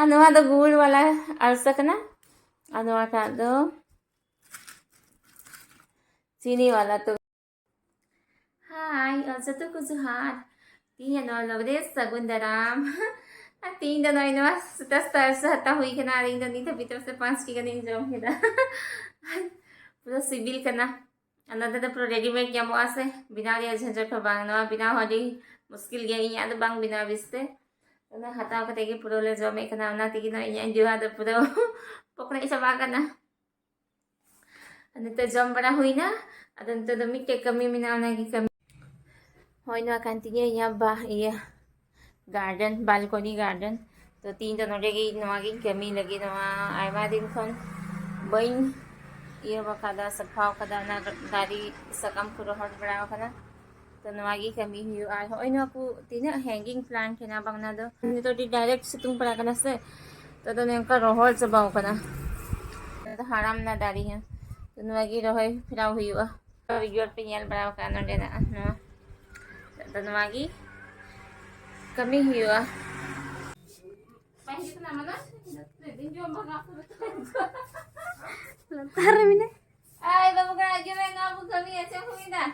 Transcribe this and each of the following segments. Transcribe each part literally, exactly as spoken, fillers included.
ᱟᱨ ᱱᱚᱣᱟ ᱫᱚ ᱜᱩᱲ ᱵᱟᱞᱟ ᱟᱲᱥᱟ ᱠᱟᱱᱟ, ᱟᱨ ᱱᱚᱣᱟᱴᱟᱜ ᱫᱚ ᱪᱤᱱᱤ ᱵᱟᱞᱟ᱾ ᱛᱚ ᱦᱟᱭ, ᱟᱨ ᱡᱚᱛᱚ ᱠᱚ ᱡᱚᱦᱟᱨ᱾ ᱛᱤᱦᱤᱧ ᱱᱚᱣᱟ vlog ᱨᱮ ᱥᱟᱹᱜᱩᱱ ᱫᱟᱨᱟᱢ᱾ ᱟᱨ ᱛᱤᱦᱤᱧ ᱫᱚ ᱱᱚᱜᱼᱚᱭ ᱱᱚᱣᱟ ᱥᱮᱛᱟᱜ ᱥᱮᱛᱟᱜ ᱟᱲᱥᱟ ᱦᱟᱛᱟᱣ ᱦᱩᱭ ᱠᱟᱱᱟ, ᱟᱨ ᱤᱧ ᱫᱚ ᱱᱤᱛ ᱦᱟᱹᱵᱤᱡ ᱛᱮ ᱯᱟᱥᱮ ᱯᱟᱸᱪ ᱴᱤ ᱜᱟᱱᱤᱧ ᱡᱚᱢ ᱠᱮᱫᱟ᱾ ᱯᱩᱨᱟᱹ ᱥᱤᱵᱤᱞ ᱠᱟᱱᱟ᱾ ᱟᱨ ᱱᱚᱛᱮ ᱫᱚ ᱯᱩᱨᱟᱹ readymade ᱧᱟᱢᱚᱜᱼᱟ ᱥᱮ, ᱵᱮᱱᱟᱣ ᱨᱮᱭᱟᱜ ᱡᱷᱟᱸᱡᱷᱟᱴ ᱦᱚᱸ ᱵᱟᱝ᱾ ᱱᱚᱣᱟ ᱵᱮᱱᱟᱣ ᱦᱚᱸ ᱟᱹᱰᱤ ᱢᱩᱥᱠᱤᱞ ᱜᱮᱭᱟ ᱤᱧᱟᱹᱜ ᱫᱚ ᱵᱟᱝ ᱵᱮᱱᱟᱣ ᱵᱮᱥᱛᱮ᱾ ᱚᱱᱟ ᱦᱟᱛᱟᱣ ᱠᱟᱛᱮ ᱜᱮ ᱯᱩᱨᱟᱹ ᱞᱮ ᱡᱚᱢᱮᱫ ᱠᱟᱱᱟ, ᱚᱱᱟ ᱛᱮᱜᱮ ᱱᱚᱜᱼᱚᱭ ᱤᱧᱟᱹᱜ ᱡᱚᱦᱟ ᱫᱚ ᱯᱩᱨᱟᱹ ᱯᱚᱠᱲᱮᱡ ᱪᱟᱵᱟ ᱠᱟᱱᱟ᱾ ᱟᱨ ᱱᱤᱛᱚᱜ ᱡᱚᱢ ᱵᱟᱲᱟ ᱦᱩᱭᱱᱟ, ᱟᱫᱚ ᱱᱤᱛᱚᱜ ᱫᱚ ᱢᱤᱫᱴᱮᱡ ᱠᱟᱹᱢᱤ ᱢᱮᱱᱟᱜᱼᱟ, ᱚᱱᱟᱜᱮ ᱠᱟᱹᱢᱤ᱾ ᱦᱳᱭ, ᱱᱚᱣᱟ ᱠᱟᱱ ᱛᱤᱧᱟᱹ ᱤᱧᱟᱹᱜ ᱵᱟ-, ᱤᱭᱟᱹ, garden, balcony garden᱾ ᱛᱚ ᱛᱤᱦᱤᱧ ᱫᱚ ᱱᱚᱰᱮ ᱜᱮ ᱱᱚᱣᱟ ᱜᱤᱧ ᱠᱟᱹᱢᱤ ᱞᱟᱹᱜᱤᱫ᱾ ᱱᱚᱣᱟ ᱟᱭᱢᱟ ᱫᱤᱱ ᱠᱷᱚᱱ ᱵᱟᱹᱧ ᱤᱭᱟᱹ ᱟᱠᱟᱫᱟ, ᱥᱟᱯᱷᱟ ᱟᱠᱟᱫᱟ, ᱚᱱᱟ ᱫᱟᱨᱮ ᱥᱟᱠᱟᱢ ᱠᱚ ᱨᱚᱦᱚᱲ ᱵᱟᱲᱟ ᱟᱠᱟᱱᱟ᱾ ᱛᱚ ᱱᱚᱣᱟ ᱜᱮ ᱠᱟᱹᱢᱤ ᱦᱩᱭᱩᱜᱼᱟ᱾ ᱟᱨ ᱦᱚᱸᱜᱼᱚᱭ ᱱᱚᱣᱟ ᱠᱚ ᱛᱤᱱᱟᱹᱜ hanging plant ᱦᱮᱱᱟᱜ ᱵᱟᱝ, ᱚᱱᱟ ᱫᱚ ᱱᱤᱛᱚᱜ ᱟᱹᱰᱤ direct ᱥᱤᱛᱩᱝ ᱯᱟᱲᱟᱜ ᱠᱟᱱᱟ ᱥᱮ, ᱛᱚ ᱟᱫᱚ ᱱᱚᱝᱠᱟ ᱨᱚᱦᱚᱲ ᱪᱟᱵᱟᱣ ᱠᱟᱱᱟ, ᱚᱱᱟ ᱫᱚ ᱦᱟᱲᱟᱢ ᱱᱟ ᱫᱟᱨᱮ ᱦᱚᱸ᱾ ᱛᱚ ᱱᱚᱣᱟ ᱜᱮ ᱨᱚᱦᱚᱭ ᱯᱷᱮᱨᱟᱣ ᱦᱩᱭᱩᱜᱼᱟ᱾ ᱵᱷᱤᱰᱤᱭᱳ ᱯᱮ ᱧᱮᱞ ᱵᱟᱲᱟ ᱟᱠᱟᱫᱼᱟ ᱱᱚᱸᱰᱮᱱᱟᱜ ᱱᱚᱣᱟ᱾ ᱟᱫᱚ ᱱᱚᱣᱟ ᱜᱮ ᱠᱟᱹᱢᱤ ᱦᱩᱭᱩᱜᱼᱟ᱾ ᱵᱟᱭ ᱦᱤᱡᱩᱜ ᱠᱟᱱᱟ ᱢᱟᱱᱟ? ᱞᱟᱛᱟᱨ ᱨᱮ ᱢᱮᱱᱟᱭ᱾ ᱟᱭ ᱵᱟᱹᱵᱩ ᱠᱟᱱᱟ, ᱦᱤᱡᱩᱜ ᱢᱮ, ᱱᱚᱣᱟ ᱵᱚ ᱠᱟᱹᱢᱤᱭᱟ, ᱪᱮᱫ ᱮᱢ ᱠᱟᱹᱢᱤᱭᱮᱫᱟ?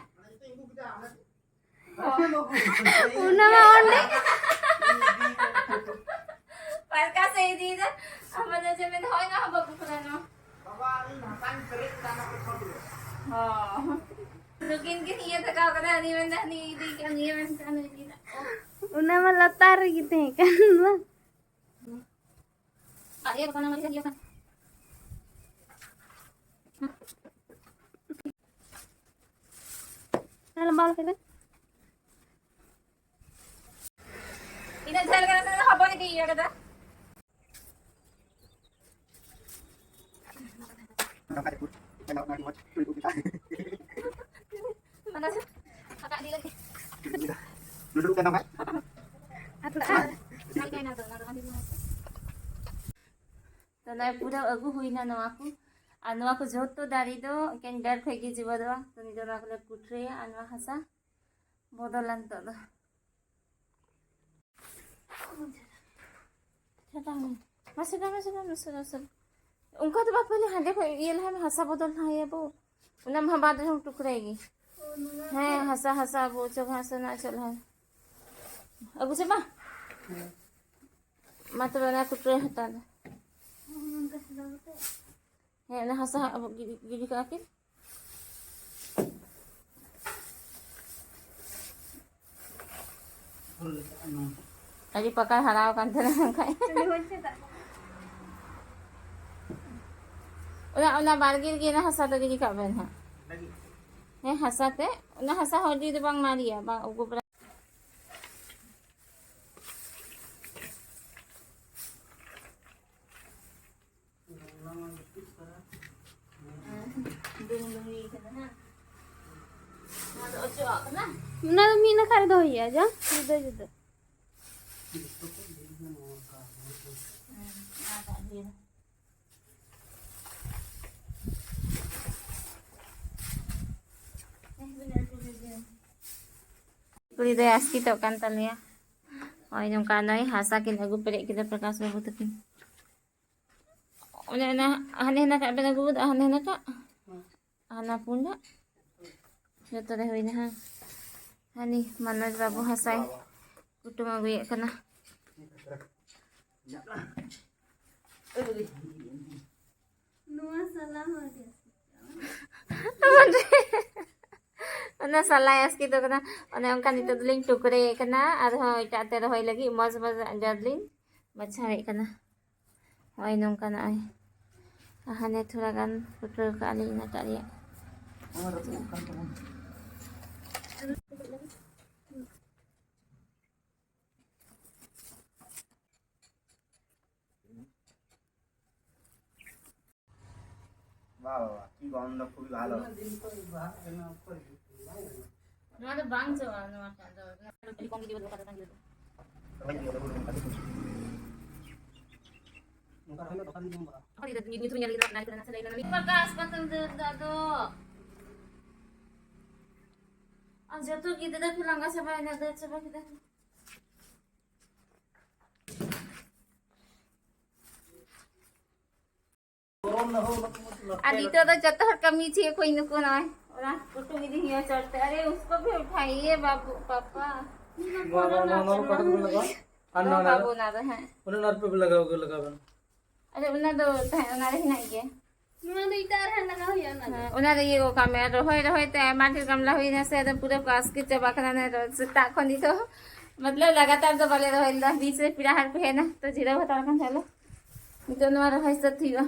ᱚᱱᱟ ᱢᱟ ᱚᱸᱰᱮ᱾ ᱯᱟᱨᱠᱟ ᱥᱮ ᱤᱫᱤᱭᱮᱫᱟ᱾ ᱟᱢ ᱫᱚ ᱪᱮᱫ ᱢᱮᱱᱫᱟ? ᱦᱳᱭ, ᱱᱚᱣᱟ ᱵᱟᱹᱵᱩ ᱠᱟᱱᱟ, ᱱᱚᱣᱟ᱾ ᱦᱚᱸ᱾ ᱱᱩᱠᱤᱱ ᱠᱤᱱ ᱤᱭᱟᱹ ᱛᱷᱟᱠᱟᱣ ᱠᱟᱫᱟ, ᱦᱟᱹᱱᱤ ᱢᱮᱱᱫᱟ ᱦᱟᱹᱱᱤ ᱤᱫᱤᱭ ᱠᱟᱱ, ᱱᱤᱭᱟᱹ ᱢᱮᱱ ᱠᱟᱱ ᱱᱩᱭ ᱤᱫᱤᱭ ᱫᱟ᱾ ᱚᱱᱟ ᱢᱟ ᱞᱟᱛᱟᱨ ᱨᱮᱜᱮ ᱛᱟᱦᱮᱸ ᱠᱟᱱ ᱵᱟᱝ? ᱟᱨ ᱤᱭᱟᱹ ᱠᱟᱱᱟ, ᱢᱟᱱᱮ ᱤᱭᱟᱹ ᱠᱟᱱᱟ᱾ ᱦᱮᱸ, ᱞᱟᱢᱵᱟ ᱞᱮᱠᱟ ᱜᱮ᱾ ᱤᱱᱟᱹᱜ ᱡᱷᱟᱹᱞ ᱠᱟᱱᱟ, ᱛᱟᱦᱞᱮ ᱦᱚᱯᱚᱱ ᱤᱫᱤ ᱤᱭᱟᱹ ᱠᱟᱫᱟ᱾ ᱢᱟᱱᱮ ᱦᱟᱴᱟᱜ ᱤᱫᱤ ᱞᱟᱹᱜᱤᱫ᱾ ᱟᱨ ᱛᱷᱚᱲᱟ ᱟᱨ ᱛᱚ ᱱᱚᱜᱼᱚᱭ ᱯᱩᱨᱟᱹ ᱟᱹᱜᱩ ᱦᱩᱭᱱᱟ ᱱᱚᱣᱟ ᱠᱚ᱾ ᱟᱨ ᱱᱚᱣᱟ ᱠᱚ ᱡᱚᱛᱚ ᱫᱟᱨᱮ ᱫᱚ ᱮᱠᱮᱱ ᱰᱟᱹᱨ ᱠᱷᱚᱡ ᱜᱮ ᱡᱤᱣᱮᱫᱚᱜᱼᱟ᱾ ᱛᱚ ᱱᱤᱛᱚᱜ ᱱᱚᱣᱟ ᱠᱚᱞᱮ ᱠᱩᱴᱨᱟᱹᱭᱟ ᱟᱨ ᱱᱚᱣᱟ ᱦᱟᱥᱟ ᱵᱚᱫᱚᱞᱟ ᱱᱤᱛᱚᱜ ᱫᱚ᱾ ᱪᱷᱟᱰᱟᱣ ᱢᱮ᱾ ᱢᱟᱥᱮ ᱫᱟ, ᱢᱟᱥᱮ ᱫᱟ, ᱢᱟᱥᱮ ᱫᱟ, ᱢᱟᱥᱮ ᱫᱟ᱾ ᱚᱱᱠᱟ ᱫᱚ ᱵᱟᱯᱮ ᱞᱟᱹᱭᱟ, ᱦᱟᱸᱰᱮ ᱠᱷᱚᱡ ᱤᱭᱟᱹ ᱞᱟᱦᱟᱭ ᱢᱮ, ᱦᱟᱥᱟ ᱵᱚᱫᱚᱞ ᱞᱟᱦᱟᱭᱟ ᱵᱚ᱾ ᱚᱱᱟ ᱢᱟ ᱵᱟᱫ ᱨᱮᱦᱚᱸ ᱴᱩᱠᱨᱟᱭ ᱜᱮ᱾ ᱦᱮᱸ, ᱦᱟᱥᱟ, ᱦᱟᱥᱟ, ᱟᱵᱚ ᱚᱪᱚᱜ ᱦᱟᱥᱟ ᱨᱮᱱᱟᱜ ᱚᱪᱚᱜ ᱞᱟᱦᱟᱭ᱾ ᱟᱹᱜᱩ ᱪᱟᱵᱟ? ᱢᱟ ᱛᱚᱵᱮ ᱚᱱᱟ ᱠᱩᱴᱨᱟᱹ ᱦᱟᱛᱟᱣ ᱫᱟ᱾ ᱦᱮᱸ, ᱚᱱᱟ ᱦᱟᱥᱟ ᱦᱟᱸᱜ ᱟᱵᱚ ᱜᱤᱰᱤ, ᱜᱤᱰᱤ ᱠᱟᱜᱼᱟ ᱠᱤᱱ᱾ ᱟᱹᱰᱤ ᱯᱟᱠᱟᱭ ᱦᱟᱨᱟᱣ ᱟᱠᱟᱱ ᱛᱟᱦᱮᱱᱟ ᱢᱮᱱᱠᱷᱟᱱ᱾ ᱚᱱᱟ, ᱚᱱᱟ ᱵᱟᱲᱜᱮ ᱨᱮᱜᱮ ᱚᱱᱟ ᱦᱟᱥᱟ ᱫᱚ ᱜᱤᱰᱤ ᱠᱟᱜ ᱵᱮᱱ ᱦᱟᱸᱜ᱾ ᱦᱮᱸ, ᱦᱟᱥᱟ ᱛᱮ, ᱚᱱᱟ ᱦᱟᱥᱟ ᱦᱚᱸ ᱟᱹᱰᱤ ᱫᱚ ᱵᱟᱝ ᱢᱟᱨᱮᱭᱟ, ᱵᱟᱝ ᱩᱠᱩ ᱯᱟᱨᱟ᱾ ᱰᱩᱝ ᱰᱩᱝ ᱤᱭᱟᱹ ᱠᱟᱱᱟ ᱦᱟᱸᱜ᱾ ᱱᱚᱣᱟ ᱫᱚ ᱚᱪᱚᱜ ᱟᱜ ᱠᱟᱱᱟ᱾ ᱚᱱᱟ ᱫᱚ ᱢᱤᱫ ᱱᱟᱠᱷᱟ ᱨᱮ ᱫᱚᱦᱚᱭ ᱦᱩᱭᱩᱜᱼᱟ, ᱡᱟ ᱡᱩᱫᱟᱹ ᱡᱩᱫᱟᱹ᱾ ᱦᱮᱸ, ᱚᱱᱟᱴᱟᱜ ᱰᱷᱮᱨ᱾ ᱠᱩᱲᱤ ᱫᱚᱭ ᱟᱥᱠᱮᱛᱚᱜ ᱠᱟᱱ ᱛᱟᱞᱮᱭᱟ᱾ ᱱᱚᱜᱼᱚᱭ ᱱᱚᱝᱠᱟ ᱱᱚᱜᱼᱚᱭ ᱦᱟᱥᱟ ᱠᱤᱱ ᱟᱹᱜᱩ ᱯᱮᱨᱮᱡ ᱠᱮᱫᱟ ᱯᱨᱚᱠᱟᱥ ᱵᱟᱹᱵᱩ ᱛᱟᱹᱠᱤᱱ᱾ ᱚᱱᱮ ᱚᱱᱟ ᱦᱟᱱᱮ ᱦᱟᱱᱟ ᱠᱟᱜ ᱵᱮᱱ ᱟᱹᱜᱩ ᱠᱟᱫᱟ, ᱦᱟᱱᱮ ᱦᱟᱱᱟ ᱠᱟᱜ᱾ ᱦᱟᱱᱟ ᱯᱩᱸᱰᱟᱜ᱾ ᱡᱚᱛᱚ ᱨᱮ ᱦᱩᱭᱱᱟ, ᱦᱮᱸ᱾ ᱦᱟᱹᱱᱤ ᱢᱟᱱᱚᱡᱽ ᱵᱟᱹᱵᱩ ᱦᱟᱥᱟᱭ ᱠᱩᱴᱩᱢ ᱟᱹᱜᱩᱭᱮᱫ ᱠᱟᱱᱟ᱾ ᱱᱚᱣᱟ ᱥᱟᱞᱟ ᱦᱚᱸ ᱟᱹᱰᱤ ᱟᱥᱠᱮᱛ᱾ ᱚᱱᱟ ᱥᱟᱞᱟᱭ ᱟᱥᱠᱮᱛᱚᱜ ᱠᱟᱱᱟ᱾ ᱚᱱᱮ ᱚᱱᱠᱟ ᱱᱤᱛᱚᱜ ᱫᱚᱞᱤᱧ ᱴᱩᱠᱨᱮ ᱠᱟᱱᱟ, ᱟᱨᱦᱚᱸ ᱮᱴᱟᱜ ᱛᱮ ᱨᱚᱦᱚᱭ ᱞᱟᱹᱜᱤᱫ ᱢᱚᱡᱽ ᱢᱚᱡᱽ ᱡᱟᱨ ᱞᱤᱧ ᱵᱟᱪᱷᱟᱣᱮᱫ ᱠᱟᱱᱟ᱾ ᱱᱚᱜᱼᱚᱭ ᱱᱚᱝᱠᱟ ᱱᱚᱜᱼᱚᱭ᱾ ᱟᱨ ᱦᱟᱱᱮ ᱛᱷᱚᱲᱟ ᱜᱟᱱ ᱯᱩᱴᱨᱟᱹᱣ ᱠᱟᱜᱼᱟ ᱞᱤᱧ ᱚᱱᱟᱴᱟᱜ ᱨᱮᱭᱟᱜ᱾ ᱱᱚᱣᱟ ᱨᱟᱹᱯᱩᱫ ᱠᱟᱱ ᱛᱟᱵᱚᱱ᱾ বাহ, বাহ, বাহ, কি গন্ধ, খুবই ভালো। ᱱᱚᱣᱟ ᱫᱚ ᱵᱟᱝ ᱡᱚᱜᱼᱟ, ᱱᱚᱣᱟᱴᱟᱜ ᱫᱚ᱾ ᱟᱹᱰᱤ ᱠᱚᱢ ᱜᱮ ᱡᱚᱜᱼᱟ, ᱱᱚᱝᱠᱟ ᱫᱚ ᱵᱟᱝ ᱡᱚᱜᱼᱟ᱾ ᱯᱨᱚᱠᱟᱥ ᱵᱟᱝ ᱫᱟᱹᱲ ᱫᱟ ᱟᱫᱚ᱾ ᱟᱨ ᱡᱚᱛᱚ ᱜᱤᱫᱽᱨᱟᱹ ᱠᱚ ᱞᱟᱸᱜᱟ ᱪᱟᱵᱟᱭᱮᱱᱟ, ᱫᱟᱹᱲ ᱪᱟᱵᱟ ᱠᱮᱫᱟ ᱠᱚ᱾ ᱟᱨ ᱱᱤᱛᱚᱜ ᱫᱚ ᱡᱚᱛᱚ ᱦᱚᱲ ᱠᱟᱹᱢᱤ ᱪᱮᱫ ᱠᱚ ᱱᱩᱠᱩ ᱱᱚᱜᱼᱚᱭ ᱚᱱᱟ ᱠᱩᱴᱩᱢ ᱤᱫᱤ ᱦᱩᱭᱩᱜᱼᱟ ᱪᱚᱴ ᱛᱮ᱾ ᱟᱨᱮ ᱩᱥᱠᱚ ᱵᱷᱤ ᱩᱴᱷᱟᱭᱮ ᱵᱟᱵᱩ ᱯᱟᱯᱟ᱾ ᱱᱚᱣᱟ, ᱱᱚᱣᱟ, ᱱᱚᱣᱟ, ᱱᱚᱣᱟ ᱠᱟᱴ ᱠᱚ ᱞᱟᱜᱟᱣᱟ᱾ ᱟᱨ ᱱᱚᱣᱟ, ᱱᱚᱣᱟ ᱵᱟᱵᱩ ᱚᱱᱟ ᱫᱚ ᱦᱮᱸ᱾ ᱚᱱᱮ ᱚᱱᱟ ᱨᱮᱯᱮ ᱞᱟᱜᱟᱣ ᱜᱮ ᱞᱟᱜᱟᱣ ᱵᱮᱱ᱾ ᱟᱨᱮ ᱚᱱᱟ ᱫᱚ ᱛᱟᱦᱮᱸ, ᱚᱱᱟ ᱨᱮ ᱦᱮᱱᱟᱜ ᱜᱮᱭᱟ᱾ ᱱᱚᱣᱟ ᱫᱚ ᱮᱴᱟᱜ ᱨᱮ ᱞᱟᱜᱟᱣ ᱦᱩᱭᱩᱜᱼᱟ ᱚᱱᱟ ᱫᱚ᱾ ᱦᱮᱸ, ᱚᱱᱟ ᱫᱚ ᱤᱭᱟᱹ ᱠᱚ ᱠᱟᱜ ᱢᱮ᱾ ᱨᱚᱦᱚᱭ ᱨᱚᱦᱚᱭ ᱛᱮ ᱟᱭᱢᱟ ᱰᱷᱮᱨ ᱜᱟᱢᱞᱟ ᱦᱩᱭᱱᱟ ᱥᱮ, ᱟᱫᱚ ᱯᱩᱨᱟᱹ ᱠᱚ ᱟᱥᱠᱮᱛ ᱪᱟᱵᱟ ᱠᱟᱱᱟ᱾ ᱱᱮ ᱨᱚ-, ᱥᱮᱛᱟᱜ ᱠᱷᱚᱱ ᱱᱤᱛᱚᱜ ᱢᱚᱛᱞᱚᱵ ᱞᱟᱜᱟᱛᱟᱨ ᱫᱚ ᱵᱟᱞᱮ ᱨᱚᱦᱚᱭ ᱞᱮᱫᱟ᱾ ᱵᱤᱪ ᱨᱮ ᱯᱮᱲᱟ ᱦᱚᱲ ᱠᱚ ᱦᱮᱡ ᱮᱱᱟ, ᱛᱚ ᱡᱤᱨᱟᱹᱣ ᱦᱟᱛᱟᱲ ᱠᱟᱱ ᱛᱟᱦᱮᱸᱞᱮ᱾ ᱱᱤᱛᱚᱜ ᱱᱚᱣᱟ ᱨᱚᱦᱚᱭ ᱥᱟᱹᱛ ᱦᱩᱭᱩᱜᱼᱟ᱾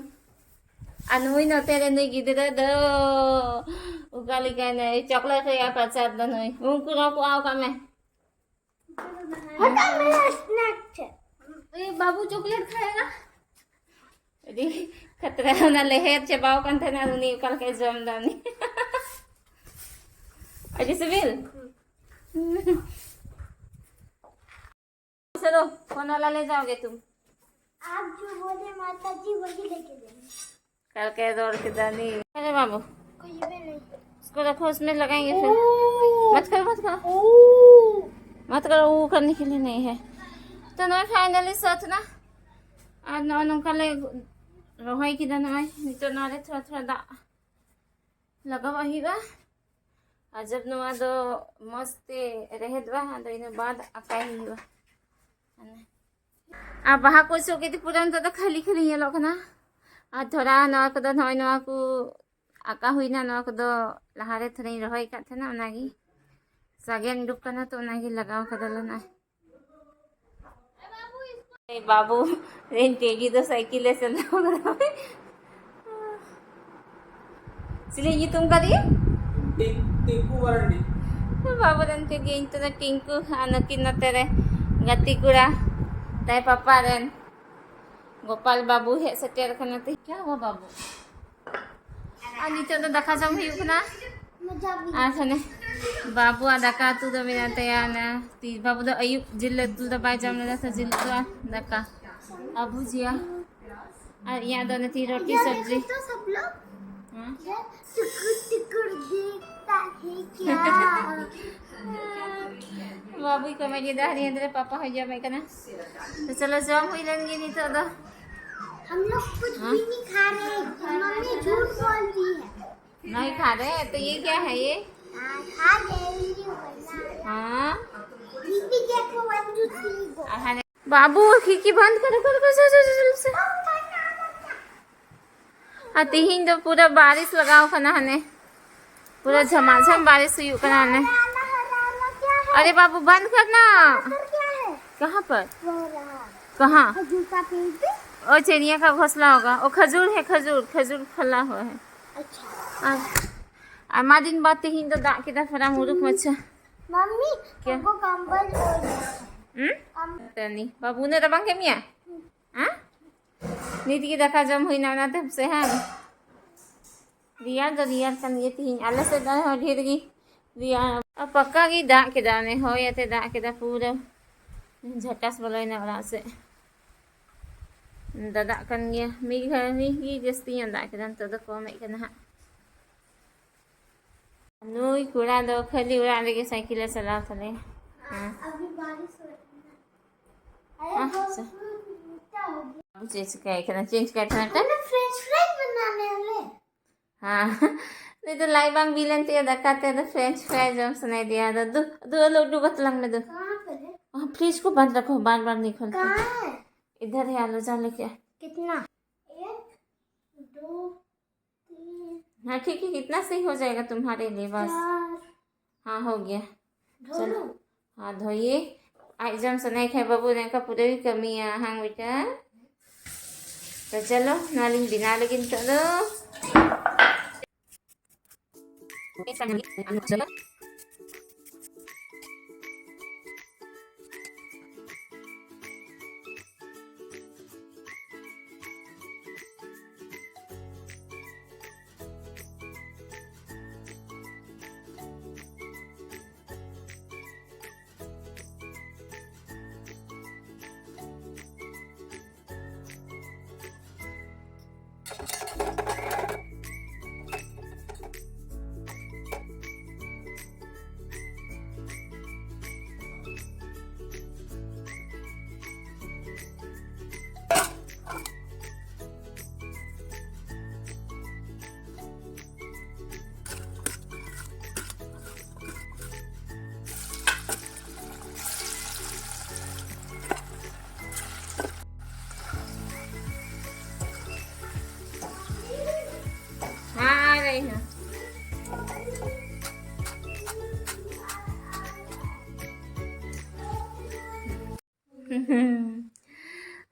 ᱟᱨ ᱱᱩᱭ ᱱᱚᱛᱮ ᱨᱮ ᱱᱩᱭ ᱜᱤᱫᱽᱨᱟᱹ ᱫᱚ ᱚᱠᱟ ᱞᱮᱠᱟᱭ ᱱᱟᱭ, ᱪᱚᱠᱞᱮᱴ ᱨᱮᱭᱟᱜ ᱯᱟᱪᱟᱨ ᱫᱚ ᱱᱩᱭ᱾ ᱩᱱᱠᱩ ᱱᱚᱣᱟ ᱠᱚ ᱟᱣ ᱠᱟᱜ ᱢᱮ᱾ ᱦᱚᱴᱟᱜ ᱢᱮ, snack ᱴᱷᱮᱱ᱾ ᱮ, ᱵᱟᱵᱩ ᱪᱚᱠᱞᱮᱴ ᱠᱷᱟᱭᱮᱜᱟ᱾ ᱟᱹᱰᱤ ᱠᱷᱟᱛᱨᱟ, ᱚᱱᱟ ᱞᱮᱦᱮᱨ ᱪᱟᱵᱟᱣ ᱠᱟᱱ ᱛᱟᱦᱮᱱᱟ, ᱟᱨ ᱩᱱᱤ ᱚᱠᱟ ᱞᱮᱠᱟᱭ ᱡᱚᱢ ᱫᱟ ᱩᱱᱤ᱾ ᱟᱹᱰᱤ ᱥᱤᱵᱤᱞ? चलो, फोन वाला ले जाओगे तुम? आप जो बोले माता जी वही लेके जाएंगे। कल के दौड़ के दादी। अरे बाबू, कोई भी नहीं। उसको रखो, उसमें लगाएंगे फिर। ओ। मत करो, मत करो। ओ। मत करो, वो करने के लिए नहीं है। ᱛᱚ ᱱᱚᱜᱼᱚᱭ finally ᱥᱟᱹᱛ ᱱᱟ᱾ ᱟᱨ ᱱᱚᱜᱼᱚᱭ ᱱᱚᱝᱠᱟ ᱞᱮ ᱨᱚᱦᱚᱭ ᱠᱮᱫᱟ᱾ ᱱᱚᱜᱼᱚᱭ ᱱᱤᱛᱚᱜ ᱱᱚᱣᱟ ᱨᱮ ᱛᱷᱚᱲᱟ ᱛᱷᱚᱲᱟ ᱫᱟᱜ ᱞᱟᱜᱟᱣᱟᱜ ᱦᱩᱭᱩᱜᱼᱟ᱾ ᱟᱨ ᱡᱟᱵ ᱱᱚᱣᱟ ᱫᱚ ᱢᱚᱡᱽ ᱛᱮ ᱨᱮᱦᱮᱫᱚᱜᱼᱟ, ᱟᱫᱚ ᱤᱱᱟᱹ ᱵᱟᱫ ᱟᱠᱟᱭ ᱦᱩᱭᱩᱜᱼᱟ᱾ ᱟᱨ ᱵᱟᱦᱟ ᱠᱚ ᱥᱚᱜ ᱠᱮᱫ ᱛᱮ ᱯᱩᱨᱟᱹ ᱱᱤᱛᱚᱜ ᱫᱚ ᱠᱷᱟᱹᱞᱤ ᱠᱷᱟᱹᱞᱤ ᱧᱮᱞᱚᱜ ᱠᱟᱱᱟ᱾ ᱟᱨ ᱛᱷᱚᱲᱟ ᱱᱚᱣᱟ ᱠᱚᱫᱚ ᱱᱚᱜᱼᱚᱭ ᱱᱚᱣᱟ ᱠᱚ ᱟᱸᱠᱟ ᱦᱩᱭᱱᱟ, ᱱᱚᱣᱟ ᱠᱚᱫᱚ ᱞᱟᱦᱟᱨᱮ ᱛᱷᱚᱲᱟᱧ ᱨᱚᱦᱚᱭ ᱟᱠᱟᱫ ᱛᱟᱦᱮᱱᱟ, ᱚᱱᱟᱜᱮ ᱥᱟᱜᱮᱱ ᱩᱰᱩᱠ ᱠᱟᱱᱟ, ᱛᱚ ᱚᱱᱟᱜᱮ ᱞᱟᱜᱟᱣ ᱠᱟᱫᱟᱞᱮ ᱱᱚᱜᱼᱚᱭ᱾ ᱮ ᱵᱟᱹᱵᱩ, ᱤᱧ ᱴᱮᱜᱤ ᱫᱚ ᱥᱟᱭᱠᱮᱞ ᱮ ᱪᱟᱞᱟᱣ ᱠᱟᱫᱟ᱾ ᱪᱤᱞᱤ ᱧᱩᱛᱩᱢ ᱠᱟᱫᱮᱭᱟ? ᱴᱤᱝ-, ᱴᱤᱝᱠᱩ ᱢᱟᱨᱟᱱᱰᱤ᱾ ᱵᱟᱹᱵᱩ ᱨᱮᱱ ᱴᱮᱜᱤ, ᱤᱧ ᱛᱮᱫᱚ ᱴᱤᱝᱠᱩ, ᱟᱨ ᱱᱩᱠᱤᱱ ᱱᱚᱛᱮ ᱨᱮ ᱜᱟᱛᱮ ᱠᱚᱲᱟ ᱛᱟᱭ ᱯᱟᱯᱟ ᱨᱮᱱ᱾ ᱜᱳᱯᱟᱞ ᱵᱟᱹᱵᱩ ᱦᱮᱡ ᱥᱮᱴᱮᱨ ᱠᱟᱱᱟ ᱛᱮ᱾ क्या हुआ बाबू? ᱟᱨ ᱱᱤᱛᱚᱜ ᱫᱚ ᱫᱟᱠᱟ ᱡᱚᱢ ᱦᱩᱭᱩᱜ ᱠᱟᱱᱟ᱾ ᱟᱨ ᱦᱟᱱᱮ ᱵᱟᱹᱵᱩᱣᱟᱜ ᱫᱟᱠᱟ ᱩᱛᱩ ᱫᱚ ᱢᱮᱱᱟᱜ ᱛᱟᱭᱟ ᱚᱱᱟ ᱛᱤ-, ᱵᱟᱹᱵᱩ ᱫᱚ ᱟᱹᱭᱩᱵ ᱡᱤᱞ ᱩᱛᱩ ᱫᱚ ᱵᱟᱭ ᱡᱚᱢ ᱞᱮᱫᱟ, ᱛᱚ ᱡᱤᱞ ᱩᱛᱩ ᱟᱨ ᱫᱟᱠᱟ ᱟᱨ ᱵᱷᱩᱡᱤᱭᱟ᱾ ᱟᱨ ᱤᱧᱟᱹᱜ ᱫᱚ ᱱᱤᱛᱤᱧ ᱨᱩᱴᱤ ᱥᱚᱵᱽᱡᱤ᱾ तो सब लोग ᱦᱮᱸ? ये टुकुर टुकुर देखता है क्या? ᱵᱟᱹᱵᱩᱭ ᱠᱚᱢᱮᱰᱤ ᱫᱟ, ᱦᱟᱹᱱᱤ ᱦᱟᱸᱫᱮ ᱨᱮ ᱯᱟᱯᱟ ᱦᱚᱸᱭ ᱡᱚᱢᱮᱫ ᱠᱟᱱᱟ᱾ ᱛᱚ ᱪᱚᱞᱚ, ᱡᱚᱢ ᱦᱩᱭ ᱞᱮᱱ ᱜᱮ ᱱᱤᱛᱚᱜ ᱫᱚ᱾ हम लोग कुछ भी नहीं खा रहे हैं, मम्मी झूठ बोलती है। नहीं खा रहे हैं, तो ये क्या है ये? हाँ, खा गए, वीडियो बना। हाँ। बीबी देखो, वन टू थ्री गो। हाँ, बाबू, खिड़की बंद करो, करो, करो, जल्दी, जल्दी, जल्दी से। आ, ᱛᱤᱦᱤᱧ ᱫᱚ ᱯᱩᱨᱟᱹ ᱵᱟᱨᱤᱥ ᱞᱟᱜᱟᱣ ᱠᱟᱱᱟ ᱦᱟᱱᱮ᱾ ᱯᱩᱨᱟᱹ ᱡᱷᱟᱢᱟᱡᱷᱟᱢ ᱵᱟᱨᱤᱥ ᱦᱩᱭᱩᱜ ᱠᱟᱱᱟ ᱦᱟᱱᱮ᱾ अरे बाबू, बंद करना। कहाँ पर? कहाँ? ओ, चिड़िया का घोंसला होगा। ओ, खजूर है, खजूर, खजूर फला हुआ है। अच्छा। ᱟᱨ ᱟᱭᱢᱟ ᱫᱤᱱ ᱵᱟᱫ ᱛᱮᱦᱮᱧ ᱫᱚ ᱫᱟᱜ ᱠᱮᱫᱟ, ᱯᱷᱟᱨᱟᱢ ᱩᱰᱩᱠ ᱢᱟᱪᱷᱟ᱾ मम्मी, क्या? हमको कंबल ओढ़। ᱦᱩᱸ? ᱠᱚᱢ- ᱛᱟᱹᱱᱤ, ᱵᱟᱹᱵᱩ ᱩᱱᱟᱹᱜ ᱨᱟᱵᱟᱝ ᱠᱮᱫ ᱢᱮᱭᱟ? ᱦᱮᱸ? ᱱᱤᱛ ᱜᱮ ᱫᱟᱠᱟ ᱡᱚᱢ ᱦᱩᱭᱱᱟ, ᱚᱱᱟᱛᱮ ᱦᱮᱸᱥᱮ, ᱦᱮᱸ? ᱨᱮᱭᱟᱲ ᱫᱚ ᱨᱮᱭᱟᱲ ᱠᱟᱱ ᱜᱮᱭᱟ ᱛᱤᱦᱤᱧ, ᱟᱞᱮ ᱥᱮᱫ ᱫᱚ ᱟᱨᱦᱚᱸ ᱰᱷᱮᱨ ᱜᱮ ᱨᱮᱭᱟᱲ᱾ ᱟᱨ ᱯᱟᱠᱟ ᱜᱮ ᱫᱟᱜ ᱠᱮᱫᱟ, ᱚᱱᱮ ᱦᱚᱭ ᱟᱛᱮ ᱫᱟᱜ ᱠᱮᱫᱟ, ᱯᱩᱨᱟᱹ ᱡᱷᱟᱴᱟᱥ ᱵᱚᱞᱚᱭᱮᱱᱟ ᱚᱲᱟᱜ ᱥᱮᱫ᱾ ᱫᱟᱫᱟᱜ ᱠᱟᱱ ᱜᱮᱭᱟ, ᱢᱤᱫ ᱜᱷᱟᱹᱲᱤᱡ ᱜᱮ ᱡᱟᱹᱥᱛᱤ ᱧᱚᱜ ᱫᱟᱜ ᱠᱮᱫᱟ, ᱱᱤᱛᱚᱜ ᱫᱚ ᱠᱚᱢᱮᱫ ᱠᱟᱱᱟ ᱦᱟᱸᱜ᱾ ᱱᱩᱭ ᱠᱚᱲᱟ ᱫᱚ ᱠᱷᱟᱹᱞᱤ ᱚᱲᱟᱜ ᱨᱮᱜᱮ ᱥᱟᱭᱠᱮᱞ ᱮ ᱪᱟᱞᱟᱣ ᱛᱟᱞᱮᱭᱟ᱾ ᱦᱮᱸ᱾ अभी बारिश हो रही है ना। अरे, हाँ, बहुत अच्छा। दूर मिलता हो गया। अब चेंज किया है, कितना चेंज किया था ना? हम लोग फ्रेंच फ्राइज बनाने वाले। हाँ। नहीं तो लाई बांग बिलन ते दकाते तो फ्रेंच फ्राइज हम सुनाई दिया था। दो, दो लो, दो बतलंग में दो। कहाँ पर है? वहाँ फ्रिज को बंद रखो, बार बार नहीं खोलते। कहाँ है? इधर है, आलो जा लेके आ। कितना? एक, दो, तीन, हाँ, ठीक है, इतना सही हो जाएगा तुम्हारे लिए बस। चार। हाँ, हो गया। धो चलो। लूँ? हाँ, धोइए। आज जम सुनाई खाए बाबू ने का पूरे भी कमी है, हाँ बेटा। तो चलो, नालिंग बिना लेकिन तो दो।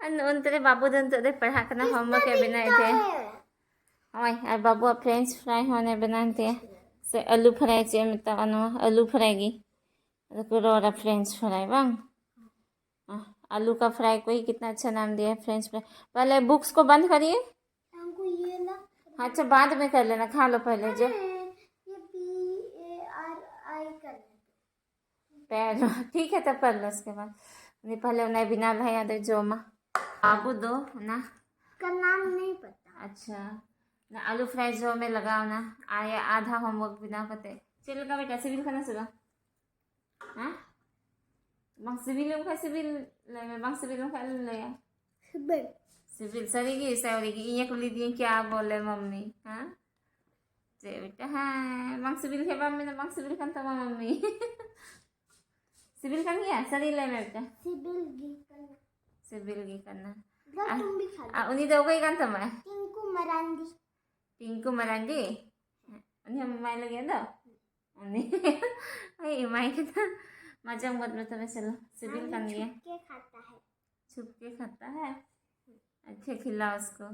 ᱟᱨ ᱱᱚᱱᱛᱮ ᱨᱮ ᱵᱟᱹᱵᱩ ᱫᱚ ᱱᱤᱛᱚᱜ ᱫᱚᱭ ᱯᱟᱲᱦᱟᱜ ᱠᱟᱱᱟ, ᱦᱳᱢᱣᱟᱨᱠ ᱮ ᱵᱮᱱᱟᱣᱮᱫ ᱛᱟᱦᱮᱸᱫ᱾ ᱱᱚᱜᱼᱚᱭ, ᱟᱨ ᱵᱟᱹᱵᱩᱣᱟᱜ ᱯᱷᱨᱮᱧᱪ ᱯᱷᱨᱟᱭ ᱦᱚᱸ ᱚᱱᱮ ᱵᱮᱱᱟᱣᱮᱱ ᱛᱟᱭᱟ᱾ ᱥᱮ ᱟᱹᱞᱩ ᱯᱷᱨᱟᱭ, ᱪᱮᱫ ᱮᱢ ᱢᱮᱛᱟᱜᱼᱟ ᱱᱚᱣᱟ, ᱟᱹᱞᱩ ᱯᱷᱨᱟᱭ ᱜᱮ᱾ ᱟᱫᱚ ᱠᱚ ᱨᱚᱲᱟ ᱯᱷᱨᱮᱧᱪ ᱯᱷᱨᱟᱭ, ᱵᱟᱝ? ᱟᱦ, आलू का फ्राई को ही कितना अच्छा नाम दिया है, फ्रेंच फ्राई। पहले बुक्स को बंद करिए। हमको ये ना। अच्छा, बाद में कर लेना, खा लो पहले जो। अरे, ये पी ए आर आई कर लेते। पैर, ठीक है, तब कर लो उसके बाद। नहीं, पहले उन्हें बिना लाया दे जो माँ। बाबू दो ना। का नाम नहीं पता। अच्छा, ना आलू फ्राई जो में लगाओ ना, आया आधा होमवर्क बिना पते। चल का बेटा, सिविल खाना सुबह। हाँ? ᱵᱟᱝ ᱥᱤᱵᱤᱞ ᱞᱮᱢ ᱠᱷᱟᱡ ᱥᱤᱵᱤᱞ ᱞᱟᱹᱭ ᱢᱮ, ᱵᱟᱝ ᱥᱤᱵᱤᱞ ᱞᱮᱢ ᱠᱷᱟᱡ ᱟᱞᱚᱢ ᱞᱟᱹᱭᱟ᱾ ᱥᱤᱵᱤᱞ᱾ ᱥᱤᱵᱤᱞ, ᱥᱟᱹᱨᱤ ᱜᱮ ᱥᱮ ᱟᱹᱣᱲᱤ ᱜᱮ? ᱤᱧᱮ ᱠᱩᱞᱤ ᱫᱤᱧ, ᱠᱮᱭᱟ ᱵᱚᱞᱮ ᱢᱟᱢᱢᱤ, ᱦᱮᱸ? ᱪᱮᱫ ᱵᱮᱴᱟ, ᱦᱮᱸ, ᱵᱟᱝ ᱥᱤᱵᱤᱞ ᱠᱷᱟᱡ ᱵᱟᱢ ᱢᱮᱱᱟ, ᱵᱟᱝ ᱥᱤᱵᱤᱞ ᱠᱟᱱ ᱛᱟᱢᱟ ᱢᱟᱢᱢᱤ᱾ ᱥᱤᱵᱤᱞ ᱠᱟᱱ ᱜᱮᱭᱟ? ᱥᱟᱹᱨᱤ ᱞᱟᱹᱭ ᱢᱮ ᱵᱮᱴᱟ᱾ ᱥᱤᱵᱤᱞ ᱜᱮ ᱠᱟᱱᱟ᱾ ᱥᱤᱵᱤᱞ ᱜᱮ ᱠᱟᱱᱟ᱾ ᱫᱚ ᱟᱨ, ᱛᱩᱢ ᱵᱤ ᱠᱷᱟ ᱞᱮ᱾ ᱟᱨ ᱩᱱᱤ ᱫᱚ ᱚᱠᱚᱭ ᱠᱟᱱ ᱛᱟᱢᱟᱭ? ᱴᱤᱝᱠᱩ ᱢᱟᱨᱟᱱᱰᱤ᱾ ᱴᱤᱝᱠᱩ ᱢᱟᱨᱟᱱᱰᱤ? ᱩᱱᱤ ᱦᱚᱸ ᱢᱟᱢᱟᱭ ᱞᱟᱹᱜᱤᱫ ᱫᱚ? ᱩᱱᱤ, ᱦᱳᱭ, ᱮᱢᱟᱭ ᱠᱟᱱᱟ᱾ ᱢᱟ ᱡᱚᱢ ᱜᱚᱫ ᱢᱮ ᱛᱚᱵᱮ, ᱪᱚᱞᱚ, ᱥᱤᱵᱤᱞ ᱟᱨ ᱠᱟᱱ ᱜᱮᱭᱟ᱾ ᱪᱷᱩᱯ ᱠᱮ ᱠᱷᱟᱛᱟ ᱦᱟᱭ᱾ ᱪᱷᱩᱯ ᱠᱮ ᱠᱷᱟᱛᱟ ᱦᱟᱭ? ᱟᱪᱪᱷᱟ, ᱠᱷᱤᱞᱟᱣ ᱩᱥᱠᱳ᱾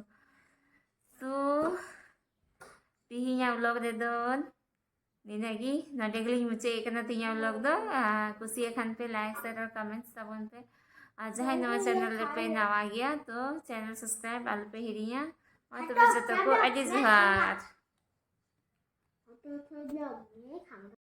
ᱛᱚ, ᱛᱤᱦᱤᱧᱟᱜ vlog ᱨᱮᱫᱚ ᱱᱤᱱᱟᱹᱜ ᱜᱮ, ᱱᱚᱰᱮ ᱜᱮᱞᱤᱧ ᱢᱩᱪᱟᱹᱫ ᱠᱟᱱᱟ ᱛᱤᱦᱤᱧᱟᱜ vlog ᱫᱚ᱾ ᱟᱨ ᱠᱩᱥᱤᱭᱟᱜ ᱠᱷᱟᱱ ᱯᱮ, like, share ᱟᱨ comments ᱛᱟᱵᱚᱱ ᱯᱮ᱾ ᱟᱨ ᱡᱟᱦᱟᱸᱭ ᱱᱚᱣᱟ channel ᱨᱮᱯᱮ ᱱᱟᱣᱟ ᱜᱮᱭᱟ, ᱛᱚ channel subscribe ᱟᱞᱚᱯᱮ ᱦᱤᱲᱤᱧᱟ᱾ ᱢᱟ ᱛᱚᱵᱮ ᱡᱚᱛᱚ ᱠᱚ ᱟᱹᱰᱤ ᱡᱚᱦᱟᱨ᱾